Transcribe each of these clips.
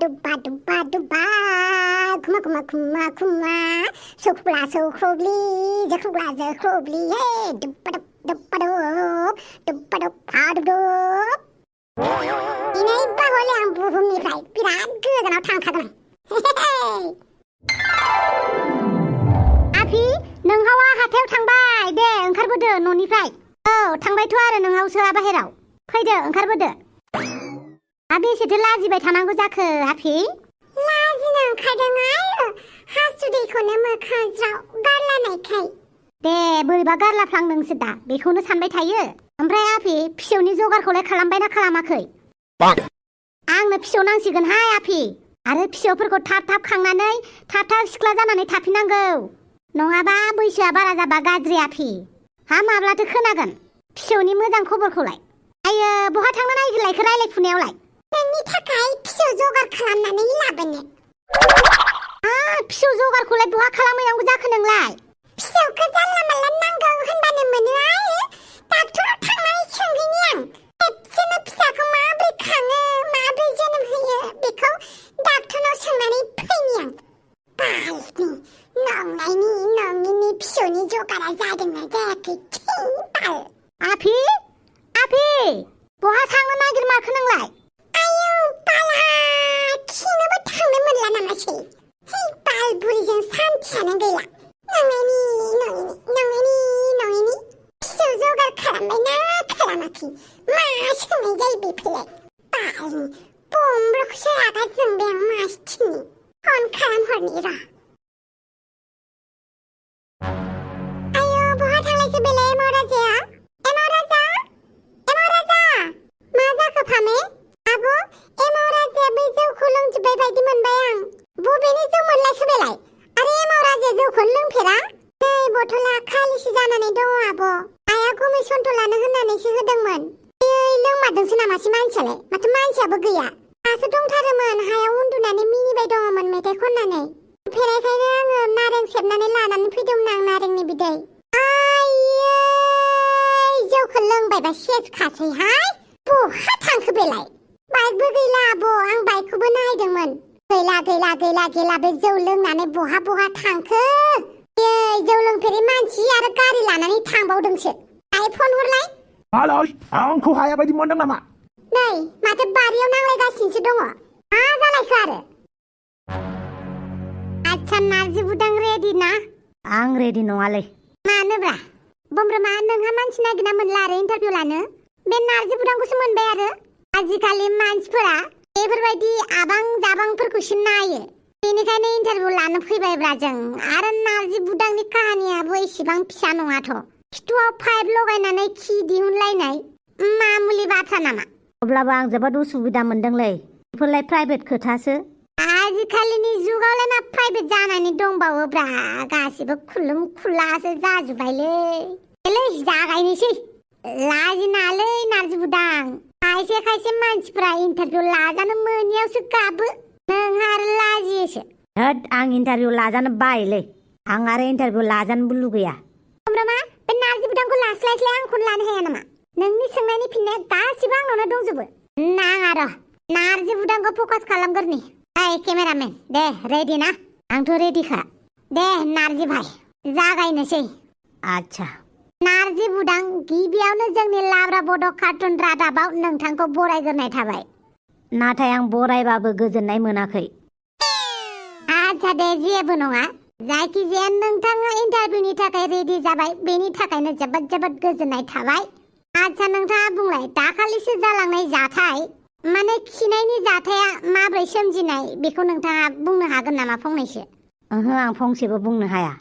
दुब्बा दुब्बा दुब्बा खुमा खुमा खुमा खुमा सौख्रुब्ला सौख्रुब्लि जोख्रुब्ला जोख्रुब्लि हे दुब्बा दुब्बा दुब्बा दुब्बा दुब दिनैबा हले आं बुहुमनिफ्राय बिराद गोजानाव थांखागोन आफि नोंहावा हाथायाव थांबाय दे ओंखारबोदो न'निफ्राय औ थांबायथ' आरो नोंहावसोआ बाहेराव फैदो ओंखारबोदो बेसेथो लाजिबाय थानांगौ जाखो आफि लाजिनो ओंखारदों आरो हासुदैखौनो मोखांज्राव गारलानायखाय दे बोरैबा गारलाफ्लांदोंसो दा बेखौनो सानबाय थायो ओमफ्राय आफि फिसौनि जगारखौलाय खालामबायना खालामाखै आंनो फिसौ नांसिगोनहाय आफि आरो फिसौफोरखौ थाब थाब खांनानै थाब थाब सिख्ला जानानै थाफिननांगौ नङाबा बैसोआ बारा जाबा गाज्रि आफि हा माब्लाथो खोनागोन फिसौनि मोजां खबरखौलाय आयो बहा थांनो नागिरलायखो रायलायफुनायावलाय नोंनि थाखाय फिसौ जगार खालामनानै लाबोनो फिसौ जगारखौलाय बहा खालामहैनांगौ जाखो नोंलाय फिसौखौ जानला मानला नांगौ होनबानो मोनो आरो डाक्टराव थांनानै सोंहैनि आं खेबसेनो फिसाखौ माब्रै खाङो माब्रै जोनोम होयो बेखौ डाक्टरनाव सोंनानै फैनि आं बालनि नंनायनि नङिनि फिसौनि जगारा जादोंना जायाखै बाल आफि आफि बहा थांनो नागिरमारखो नोंलाय आयौ बाला खिनोबो थांनो मोनला नामासै हे बाल बुरिजों सान्थियानो गैला नङैनि फिसौ जगार खालामबायना खालामाखै मा सोंनाय जायो बेफोरलाय बालनि बमब्रखौसो रागा जोंबाय आं मासथिनि फन खालामहरनि र' आयौ बहा थांलायखो बेलाय एमाव राजाया एमाव राजा मा जाखो फामे आब' एमाव राजाया बै जौखौ लोंजोब्बाय बायदि मोनबाय आं बबेनि जौ मोनलायखो बेलाय आरो एमाव राजाया जौखौनो लोंफेरा नै बथला खालिसो जानानै दङ आब' आइया गमै सन्थ'लानो होननानैसो होदोंमोन लोंमारदोंसो नामासै मानसियालाय माथो मानसियाबो गैया दासो दंथारोमोन हायाव उन्दुनानै मिनिबाय दङमोन मेथाइ खननानै फेरायखायनो आङो नारें सेबनानै लानानै फैदोंमोन आं नारेंनि बिदै आयै जौखौ लोंबायबा सेसखासैहाय बहा थांखो बेलाय बाइकबो गैला आब' आं बाइकखौबो नायदोंमोन गैला बे जौ लोंनानै बहा थांखो जौ लोंफेरै मानसि आरो गारि लानानै थांबावदोंसो दायो फन हरलाय हेलौ आंखौ हाया बायदि मोनदों नामा नै माथो बारियाव नांलायगासिनोसो दङ मा जालायखो आरो आच्छा नार्जि बुदां रेडि ना आं रेडि नङालै मानोब्रा बमब्रमा नोंहा मानसि नागिरना मोनला आरो इन्टारभिउ लानो बे नार्जि बुदांखौसो मोनबाय आरो आजिखालि मानसिफोरा बेफोरबायदि आबां जाबांफोरखौसो नायो बेनिखायनो इन्टारभिउ लानो फैबायब्रा जों आरो नार्जि बुदांनि काहानियाबो इसेबां फिसा नङाथ' खिथुआव पाइप लगायनानै खि दिहुनलायनाय मामुलि बाथ्रा नामा अब्लाबो आं जोबोद उसुबिदा मोनदोंलै बेफोरलाय प्राइभेट खोथासो आजिखालिनि जुगावलाय मा प्राइभेट जानानै दंबावोब्रा गासिबो खुलुम खुलासो जाजोब्बायलै जागायनोसै लाजिनालै नार्जि बुदां खायसे मानसिफ्रा इन्टारभिउ लाजानो मोनियावसो गाबो नोंहा आरो लाजियोसो होद आं इन्टारभिउ लाजानो बायोलै आं आरो इन्टारभिउ लाजानोबो लुगैया ओमफ्राय बे नार्जि बुदांखौ लास्लायस्लाय आंखौनो लानो हाया नामा नोंनि सोंनायनि फिननाया गासिबो आंनावनो दंजोबो नाङा र' नार्जि बुदांखौ फकास खालामगोरनि ओइ केमेरामेन दे रेडि ना आंथ' रेडिखा दे नार्जि भाइ जागायनोसै आच्छा नार्जि बुदां गिबियावनो जोंनि लाब्रा बड' कार्टुन रादाबाव नोंथांखौ बरायग्रोनाय थाबाय नाथाय आं बरायबाबो गोजोननाय मोनाखै आच्छा दे जेबो नङा जायखिजाया नोंथाङा इन्टारभिउनि थाखाय रेडि जाबाय बेनि थाखायनो जोबोद गोजोननाय थाबाय आच्छा नोंथाङा बुंलाय दाखालिसो जालांनाय जाथाय माने खिनायनि जाथाया माब्रै सोमजिनाय बेखौ नोंथाङा बुंनो हागोन नामा फंनैसो ओहो आं फंसेबो बुंनो हाया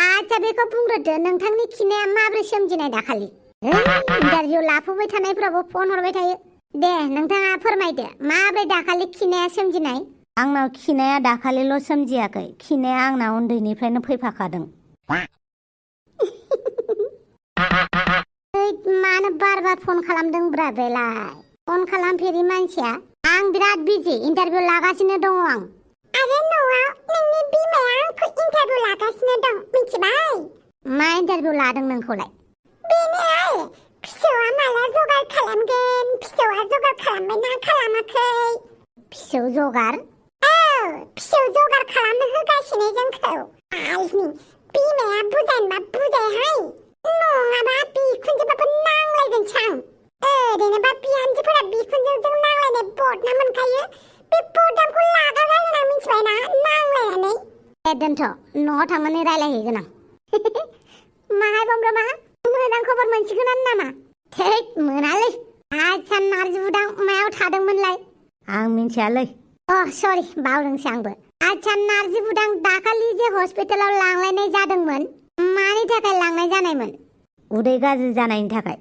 आच्छा बेखौ बुंग्रोदो नोंथांनि खिनाया माब्रै सोमजिनाय दाखालि इन्टारभिउ लाफुबाय थानायफ्राबो फन हरबाय थायो दे नोंथाङा फोरमायदो माब्रै दाखालि खिनाया सोमजिनाय आंनाव खिनाया दाखालिल' सोमजियाखै खिनाया आंना उन्दैनिफ्रायनो फैफाखादों मानो बार फन खालामदोंब्रा बेलाय फन खालामफेरि मानसिया आं बिराद बिजि इन्टारभिउ लागासिनो दङ आं आरो न'आव नोंनि बिमाया आंखौ इन्टारभिउ लागासिनो दं मिथिबाय मा इन्टारभिउ लादों नोंखौलाय बेनो फिसौआ माला जगार खालामगोन फिसौआ जगार खालामबायना खालामाखै फिसौ जगार? फिसौ जगार खालामनो होगासिनो जोंखौ। आइनि बिमाया बुजायनोबा बुजायहाय, नङाबा बिखुनजोबाबो नांलायगोनसो आं। ओरैनोबा बिहामजोफोरा बिखुनजोजों नांलायनाय बदना मोनखायो। बे बदनामखौ लागारनांगोन आं, मिथिबायना, नांलायनानै। दोनथ', न'आव थांनानै रायलायहैगोन आं। माहाय बमब्रमा, मोजां खबर मोनसिगोनानो नामा? थैद, मोनालै। आच्छा, नार्जि बुदां मायाव थादोंमोनलाय? आं मिन्थियालै। सरि, बावदोंसो आंबो। आच्छा, नार्जि बुदां दाखालि जे हस्पिटालाव लांलायनाय जादोंमोन, मानि थाखाय लांनाय जानायमोन? उदै गाज्रि जानायनि थाखाय।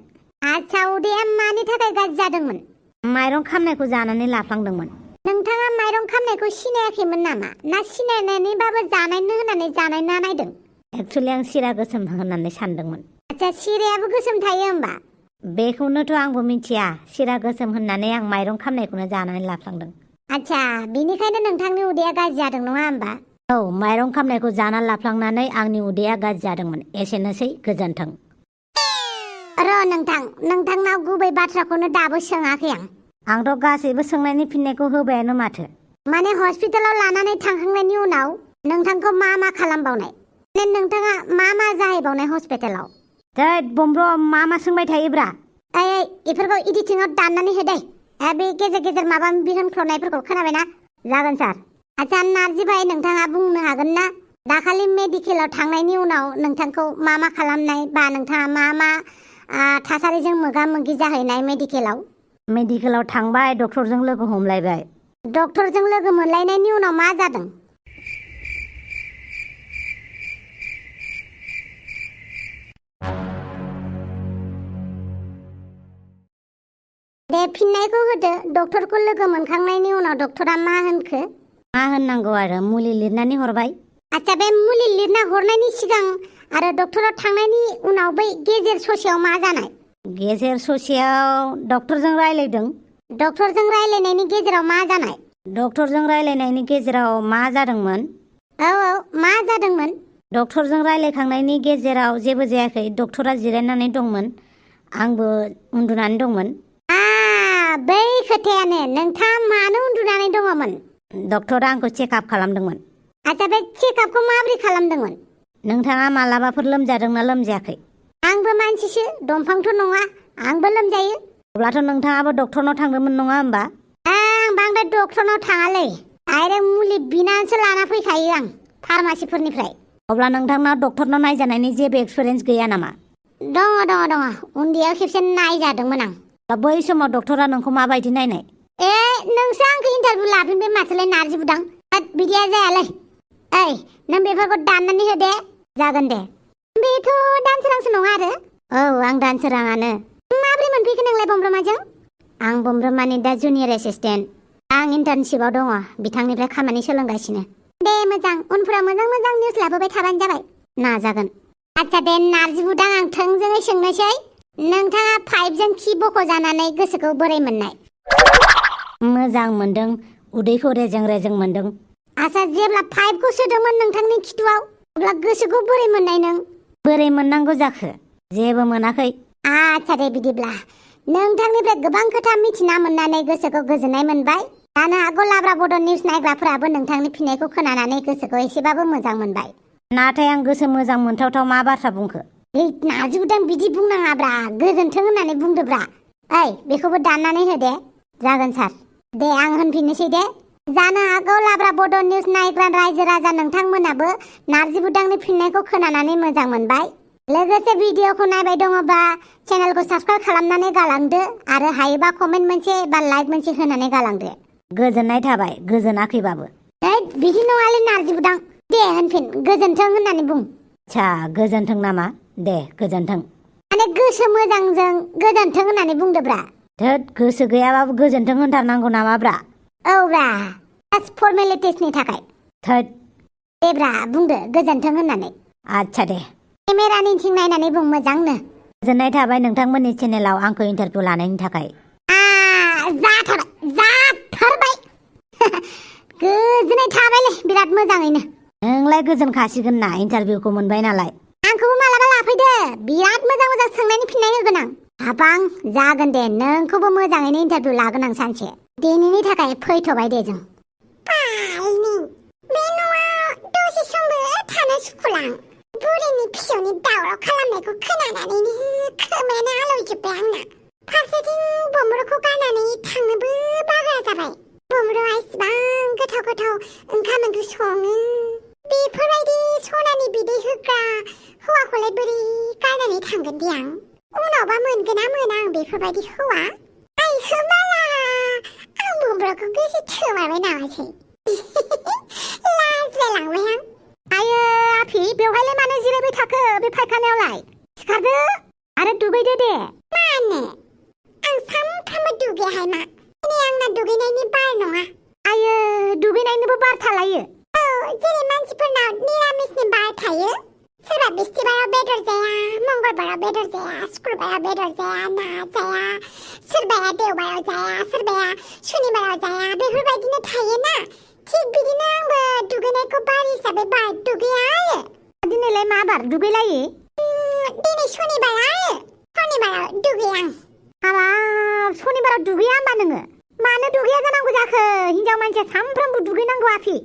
आच्छा, उदैया मानि थाखाय गाज्रि जादोंमोन? माइरं खामनायखौ जानानै लाफ्लांदोंमोन। नोंथाङा माइरं खामनायखौ सिनायाखैमोन नामा? ना सिनायनानैबाबो जानायनो होननानै जानायना नायदों? एक्सुवेलि आं सिरा गोसोम होननानै सानदोंमोन। आच्छा, सिरायाबो गोसोम थायो होमबा? बेखौनोथ' आंबो मिथिया। सिरा गोसोम होननानै आं माइरं खामनायखौनो जानानै लाफ्लांदों। आच्छा, बिनिखायनो नोंथांनि उदैया गाज्रि जादों नङा होमबा? औ, माइरं खामनायखौ जाना लाफ्लांनानै आंनि उदैया गाज्रि जादोंमोन। एसेनोसै, गोजोन्थों। र' नोंथां, नोंथांनाव गुबै बाथ्राखौनो दाबो सोङाखै आं। आंथ' गासैबो सोंनायनि फिननायखौ होबायानो माथो। माने हस्पिटालाव लानानै थांखांनायनि उनाव नोंथांखौ मा खालामबावनाय? माने नोंथाङा मा जाहैबावनाय हस्पिटालाव? थैद बमब्र, मा सोंबाय थायोब्रा? इफोरखौ इडिटिंआव दाननानै हो दे। बे गेजेर गेजेर माबा बिहोनख्ल'नायफोरखौ खोनाबायना? जागोन सार। आच्छा, नार्जि भाई, नोंथाङा बुंनो हागोन ना दाखालि मेडिकेलाव थांनायनि उनाव नोंथांखौ मा खालामनाय, बा नोंथाङा मा थासारिजों मोगा मोगि जाहैनाय मेडिकेलाव? मेडिकेलाव थांबाय, डक्टरजों लोगो हमलायबाय। डक्टरजों लोगो मोनलायनायनि उनाव मा जादों? दे, फिननायखौ होदो। डक्टरखौ लोगो मोनखांनायनि उनाव डक्टरा मा होनखो? मा होननांगौ आरो, मुलि लिरनानै हरबाय। आच्छा, बे मुलि लिरना हरनायनि सिगां आरो डक्टराव थांनायनि उनाव बै गेजेर ससेयाव मा जानाय? गेजेर ससेयाव डक्टरजों रायलायदों। डक्टरजों रायलायनायनि गेजेराव मा जानाय? डक्टरजों रायलायनायनि गेजेराव मा जादोंमोन? औ, मा जादोंमोन? डक्टरजों रायलायखांनायनि गेजेराव जेबो जायाखै। डक्टरा जिरायनानै दंमोन, आंबो उन्दुनानै दंमोन। बै खोथायानो, नोंथाङा मानो उन्दुनानै दङमोन? डक्टरा आंखौ चेकआप खालामदोंमोन। आच्छा, बे चेकआपखौ माबोरै खालामदोंमोन? नोंथाङा मालाबाफोर लोमजादोंना लोमजायाखै? आंबो मानसिसो, दंफांथ' नङा, आंबो लोमजायो। अब्लाथ' नोंथाङाबो डक्टरनाव थांदोंमोन नङा होमबा? आं बांद्राय डक्टरनाव थाङालै, डाइरेक्ट मुलि बिनानैसो लाना फैखायो आं फार्मासिफोरनिफ्राय। अब्ला नोंथांनाव डक्टरनाव नायजानायनि जेबो एक्सपिरियेन्स गैया नामा? दङ। उन्दैयाव खेबसे नायजादोंमोन आं। बै समाव डक्टरा नोंखौ माबायदि नायनाय? नोंसो आंखौ इन्टारभिउ लाफिनबाय माथोलाय नार्जि बुदां। बिदिया जायालै। नों बेफोरखौ दाननानै हो दे। जागोन दे। बेथ' दानसोरांसो नङा आरो? औ, आं दानसोराङानो। माबोरै मोनफैखो नोंलाय बमब्रमाजों? आं बमब्रमानि दा जुनियर एसिस्टेन्ट। आं इन्टार्नशिपआव दङ, बिथांनिफ्राय खामानि सोलोंगासिनो। दे, मोजां, उनफोराव मोजां निउस लाबोबाय थाबानो जाबाय। नाजागोन। आच्छा, दे नार्जि बुदां, आं थोंजोङै सोंनोसै। नोंथाङा पाइपजों खि बख' जानानै गोसोखौ बोरै मोननाय? मोजां मोनदों, उदैखौ रेजें मोनदों। आच्छा, जेब्ला पाइपखौ सोदोंमोन नोंथांनि खिथुआव, अब्ला गोसोखौ बोरै मोननाय नों? बोरै मोननांगौ जाखो? जेबो मोनाखै। आच्छा, दे बिदिब्ला नोंथांनिफ्राय गोबां खोथा मिथिना मोननानै गोसोखौ गोजोननाय मोनबाय। जानो हागौ लाब्रा बड' निउस नायग्राफोराबो नोंथांनि फिननायखौ खोनानानै गोसोखौ एसेबाबो मोजां मोनबाय। नाथाय आं गोसो मोजां मोनथावथाव मा बाथ्रा बुंखो? नार्जि बुदां, बिदि बुंनाङाब्रा, गोजोन्थों होननानै बुंदोब्रा। बेखौबो दाननानै हो दे। जागोन सार। दे, आं होनफिननोसै दे। जानो हागौ लाब्रा बड' निउस नायग्रा रायजो राजा नोंथांमोनाबो नार्जि बुदांनि फिननायखौ खोनानानै मोजां मोनबाय। लोगोसे भिडिअखौ नायबाय दङबा चेनेलखौ साबस्क्राइब खालामनानै गालांदो आरो हायोबा कमेन्ट मोनसे बा लाइक मोनसे होनानै गालांदो। गोजोननाय थाबाय, गोजोनाखैबाबो। बिदि नङालै नार्जि बुदां। दे होनफिन, गोजोन्थों होननानै बुं। आच्छा, गोजोन्थों नामा? दे, गोजोन्थों। माने गोसो मोजांजों गोजोन्थों होननानै बुंदोब्रा। गोसो गैयाबाबो गोजोन्थों होनथारनांगौ नामाब्रा? औब्रा, जास्ट फर्मेलिटिसनि थाखाय। देब्रा, बुंदो गोजोन्थों होननानै। आच्छा दे। केमेरानिथिं नायनानै बुं मोजांनो। गोजोननाय थाबाय नोंथांमोननि चेनेलाव आंखौ इन्टारभिउ लानायनि थाखाय। जाथारबाय। गोजोननाय थाबायलै, बिराद मोजाङैनो। नोंलाय गोजोनखासिगोन ना, इन्टारभिउखौ मोनबाय नालाय। आंखौबो मालाबा लाफैदो, बिराद मोजां सोंनायनि फिननाय होगोन आं। हाबां, जागोन दे, नोंखौबो मोजाङैनो इन्टारभिउ लागोन आं सानसे। दिनैनि थाखाय फैथ'बाय दे जों बालनि बे न'आव दसे समबो थानो सुखुलां बुरिनि फिसौनि दावराव खालामनायखौ खोनानानैनो खोमायानो आलौजोब्बाय आंना फारसेथिं बमरुखौ गारनानै थांनोबो बाग्रा जाबाय बमरुआ इसिबां गोथाव गोथाव ओंखाम ओंख्रि सङो बेफोरबायदि सनानि बिदै होग्रा हौवाखौलाय बोरै गारनानै थांगोन दे आं उनावबा मोनगोना मोना आं बेफोरबायदि हौवा आइहो बाला आं बमरुखौ गोसो थोमारबाय नामासै लाजिलायलांबाय आं आयो आफि बेवहायलाय मानो जिरायबाय थाखो बे फायखानायावलाय सिखारदो आरो दुगैदो दे मानो आं सानफ्रामबो दुगैयाहाय मा दिनै आंना दुगैनायनि बार नङा आयो दुगैनायनिबो बार थालायो औ जेरै मानसिफोरनाव निरामिसनि बार थायो सोरबा बिस्थिबाराव बेदर जाया मंगलबाराव बेदर जाया शुक्रबाराव बेदर जाया ना जाया सोरबाया देवबाराव जाया सोरबाया सुनिबाराव जाया बेफोरबायदिनो थायोना थिग बिदिनो आंबो दुगैनायखौ बार हिसाबै बार दुगैया आरो दिनैलाय मा बार दुगैलायो दिनै सनिबार आरो सनिबाराव दुगैया आं हाबाब सनिबाराव दुगैया होमबा नोङो मानो दुगैया जानांगौ जाखो हिनजाव मानसिया सानफ्रामबो दुगैनांगौ आफि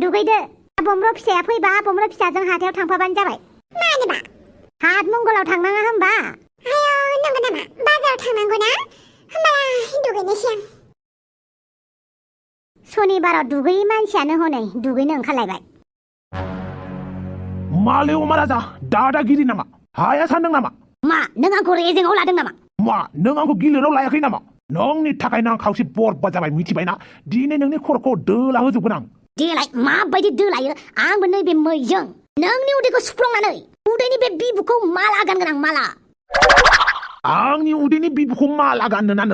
दुगैदो बमरो फिसाया फैबा बमरो फिसाजों हाथायाव थांफाबानो जाबाय मानोबा हाट मंगलाव थांनाङा होमबा आयौ नंगौ नामा बाजाराव थांनांगौ ना होमबालाय दुगैनोसै आं सनिबाराव दुगैयै मानसियानो हनै दुगैनो ओंखारलायबाय माले अमा राजा दादागिरि नामा हाया सानदों नामा मा नों आंखौ रेजेंआव लादों नामा मा नों आंखौ गिलिराव लायाखै नामा नोंनि थाखायनो आं खावसे बरबाद जाबाय मिथिबायना दिनै नोंनि खर'खौ दोला होजोबगोन आं देलाय माबायदि दोलायो आंबो नैबे मैजों नोंनि उदैखौ सुफ्लंनानै उदैनि बे बिबुखौ माला गानगोन आं माला आंनि उदैनि बिबुखौ माला गाननो ना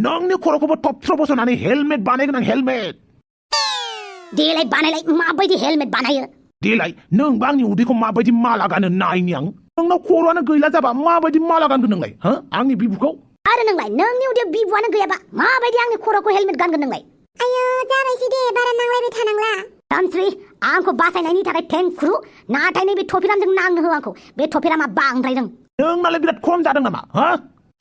नोंनि खर'खौबो थबस्र बस'नानै हेलमेट बानायगोन आं हेलमेट देलाय बानायलाय माबायदि हेलमेट बानायो देलाय नोंबा आंनि उदैखौ माबायदि माला गानो नायनि आं नोंनाव खर'आनो गैला जाबा माबायदि माला गानगोन नोंलाय हो आंनि बिबुखौ आरो नोंलाय नोंनि उदैयाव बिबुआनो गैयाबा माबायदि आंनि खर'खौ हेलमेट गानगोन नोंलाय आयौ जाबायसै दे बारा नांलायबाय थानांला सानस्रि आंखौ बासायनायनि थाखाय थेंक्रु नाथाय नैबे थफिरामजों नांनो हो आंखौ बे थफिरामा बांद्रायदों नोंनालाय बिराद खम जादों नामा हो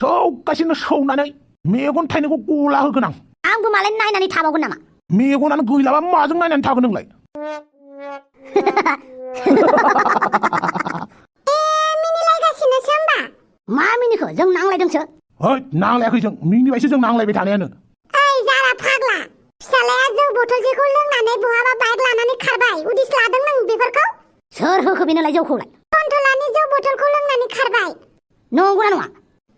सौगासिनो सौनानै मेगन थाइनैखौ गला होगोन आं आंबो मालाय नायनानै थाबावगोन नामा मेगनानो गैलाबा माजों नायनानै थागोन नोंलाय मिनिलायगासिनोसो होमबा मा मिनिखो जों नांलायदोंसो हैद नांलायाखै जों मिनिबायसो जों नांलायबाय थानायानो ओइ जारा फाग्ला फिसालाया जौ बथलसेखौ लोंनानै बहाबा बाइक लानानै खारबाय उदिस लादों नों बेफोरखौ सोर होखो बेनोलाय जौखौलाय कन्ट्रलानि जौ बथलखौ लोंनानै खारबाय नंगौना नङा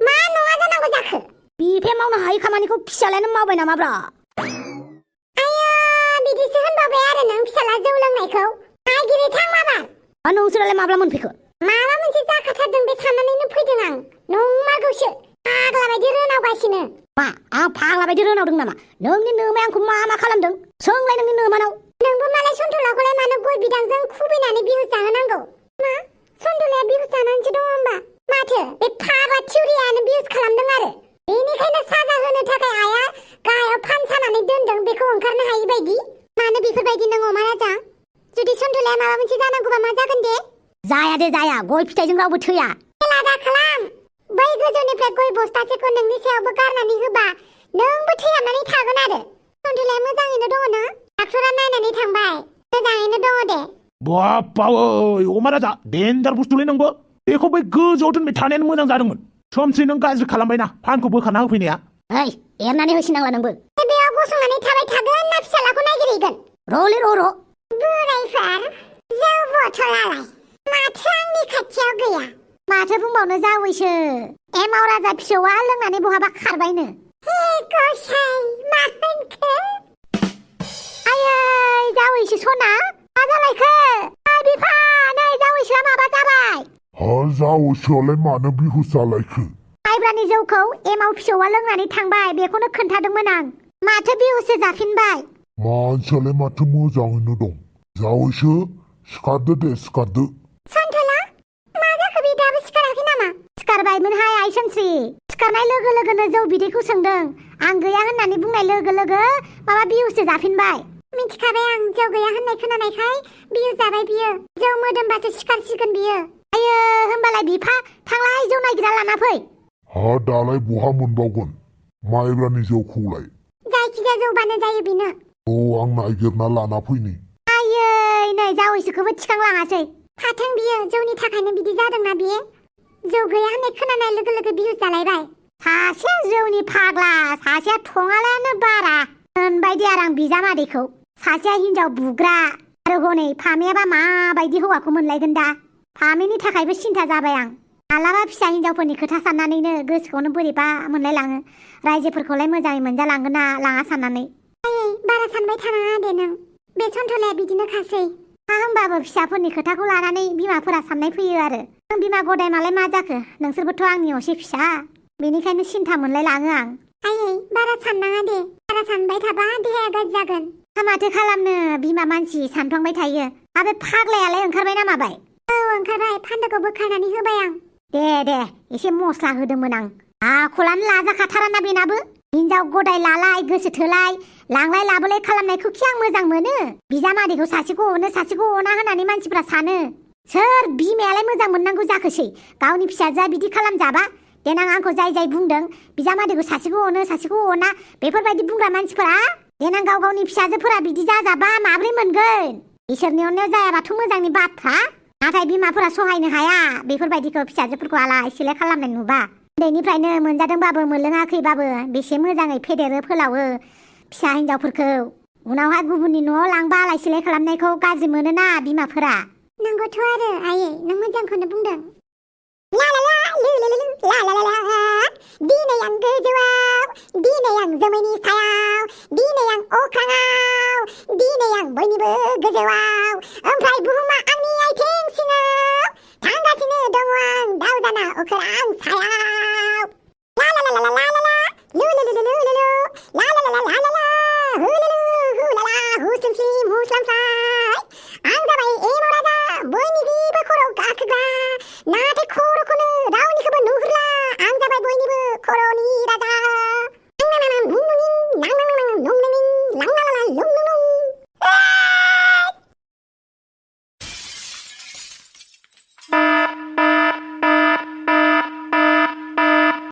मा नङा जानांगौ जाखो बिफाया मावनो हायै खामानिखौ फिसालायानो मावबाय नामाब्रा आयौ बिदिसो होनबावबाय आरो नों फिसाला जौ लोंनायखौ नायगिरि थां माबार नोंसोरालाय माब्ला मोनफैखो माबा मोनसे जाखाथारदों बे साननानैनो फैदों आं नंमारगौसो फाग्ला बायदि रोनावगासिनो मा आं फाग्ला बायदि रोनावदों नामा नोंनि नोमाया आंखौ मा मा खालामदों सोंलाय नोंनि नोमानाव नोंबो मालाय सन्थलाखौलाय मानो गय बिदांजों खुबैनानै बिहुस जाहोनांगौ मा सन्थलाया बिहुस जानानैसो दङ होमबा माथो बे फाग्ला थिउरियानो बिहुस खालामदों आरो बेनिखायनो साजा होनो थाखाय आइया गाहायाव फान सानानै दोनदों बेखौ ओंखारनो हायि बायदि मानो बेफोरबायदि नों अमा राजा जुदि सन्थलाया माबा मोनसे जानांगौबा मा जागोन दे जाया दे जाया गय फिथाइजों रावबो थैया लादा खालाम बै गोजौनिफ्राय गय बस्थासेखौ नोंनि सायावबो गारनानै होबा नोंबो थैहाबनानै थागोन आरो सन्थलाया मोजाङैनो दङ ना डाक्टरा नायनानै थांबाय मोजाङैनो दङ दे बाप्पा ओइ अमा राजा डेन्जार बुस्थुलै नोंबो बेखौ बै गोजौआव दोनबाय थानायानो मोजां जादोंमोन समसि नों गाज्रि खालामबायना फानखौ बोखाना होफैनाया ओइ एरनानै होसिनांला नोंबो बेयाव गसंनानै थाबाय थागोन ना फिसालाखौ नागिरहैगोन रले र' बोरायफोर जौ बथलालाय माथो आंनि खाथियाव गैया माथो बुंबावनो जावैसो एमाव राजा फिसौआ लोंनानै बहाबा खारबायनो हे गसाय मा होनखो आयै जावैसो सना मा जालायखो ओइ बिफा नै जावैसोआ माबा जाबाय जावैसोआलाय मानो बिहुस जालायखो माइब्रानि जौखौ एमाव फिसौआ लोंनानै थांबाय बेखौनो खोन्थादोंमोन आं माथो बिहुससो जाफिनबाय मानसियालाय माथो मोजाङैनो दं जावैसो सिखारदो दे सिखारदो सन्थला मा जाखो बे दाबो सिखाराखै नामा सिखारबायमोनहाय आइ सोमस्रि सिखारनाय लोगो लोगोनो जौ बिदैखौ सोंदों आं गैया होननानै बुंनाय लोगो लोगो माबा बिहुससो जाफिनबाय मिथिखाबाय आं जौ गैया होननाय खोनानायखाय बियो जाबाय बियो जौ मोदोमबासो सिखारसिगोन बियो आयो होमबालाय बिफा थांलाय जौ नागिरना लाना फै दालाय बहा मोनबावगोन माइब्रानि जौखौलाय जायखिजाया जौबानो जायो बेनो औ आं नागिरना लाना फैनि आयै नै जावैसोखौबो थिखांलाङासै फाथों बियो जौनि थाखायनो बिदि जादोंना बियो जौ गैया होननाय खोनानाय लोगो लोगो बिहुस जालायबाय सासेया जौनि फाग्ला सासेया थङालायानो बारा होनबायदि आरो आं बिजामादैखौ सासेया हिनजाव बुग्रा आरो हनै फामेयाबा माबायदि हौवाखौ मोनलायगोन दा फामेनि थाखायबो सिन्था जाबाय आं मालाबा फिसा हिनजावफोरनि खोथा साननानैनो गोसोखौनो बोरैबा मोनलायलाङो रायजोफोरखौलाय मोजाङै मोनजालांगोन ना लाङा साननानै आयै बारा सानबाय थानाङा दे नों बे सन्थलाया बिदिनो खासै होमबाबो फिसाफोरनि खोथाखौ लानानै बिमाफोरा साननाय फैयो आरो नों बिमा गदाय मालाय मा जाखो नोंसोरबोथ' आंनि असे फिसा बेनिखायनो सिन्था मोनलायलाङो आं आयै बारा साननाङा दे बारा सानबाय थाबा देहाया गाज्रि जागोन माथो खालामनो बिमा मानसि सानफ्लांबाय थायो आरो फाग्लायालाय ओंखारबाय ना माबाय औ ओंखारबाय फान्दाखौ बोखारनानै होबाय आं दे एसे मस्ला होदोंमोन आं आखलानो लाजाखाथाराना बेनाबो हिनजाव गदाय लालाय गोसो थोलाय लांलाय लाबोलाय खालामनायखौ खि आं मोजां मोनो बिजामादैखौ सासेखौ अनो सासेखौ अना होननानै मानसिफ्रा सानो सोर बिमायालाय मोजां मोननांगौ जाखोसै गावनि फिसाजोआ बिदि खालामजाबा देनां आंखौ जाय बुंदों बिजामादैखौ सासेखौ अनो सासेखौ अना बेफोरबायदि बुंग्रा मानसिफोरा देनां गाव गावनि फिसाजोफोरा बिदि जाजाबा माब्रै मोनगोन इसोरनि अननायाव जायाबाथ' मोजांनि बाथ्रा नाथाय बिमाफोरा सहायनो हाया बेफोरबायदिखौ फिसाजोफोरखौ आलाय सिलाय खालामनाय नुबा उन्दैनिफ्रायनो मोनजादोंबाबो मोनलोङाखैबाबो बेसे मोजाङै फेदेरो फोलावो फिसा हिनजावफोरखौ उनावहाय गुबुननि न'आव लांबा आलाय सिलाय खालामनायखौ गाज्रि मोनोना बिमाफोरा नंगौथ' आरो आयै नों मोजांखौनो बुंदों ला ला ला लु लु लु ला ला ला ला दिनै आं गोजौआव दिनै आं जोमैनि सायाव दिनै आं अख्राङाव दिनै आं बयनिबो गोजौआव ओमफ्राय बुहुमा आंनि आथिं सिङाव थांगासिनो दङ आं दाउ जाना अख्रां सायाव ला ला ला ला ला ला ला लु लु लु लु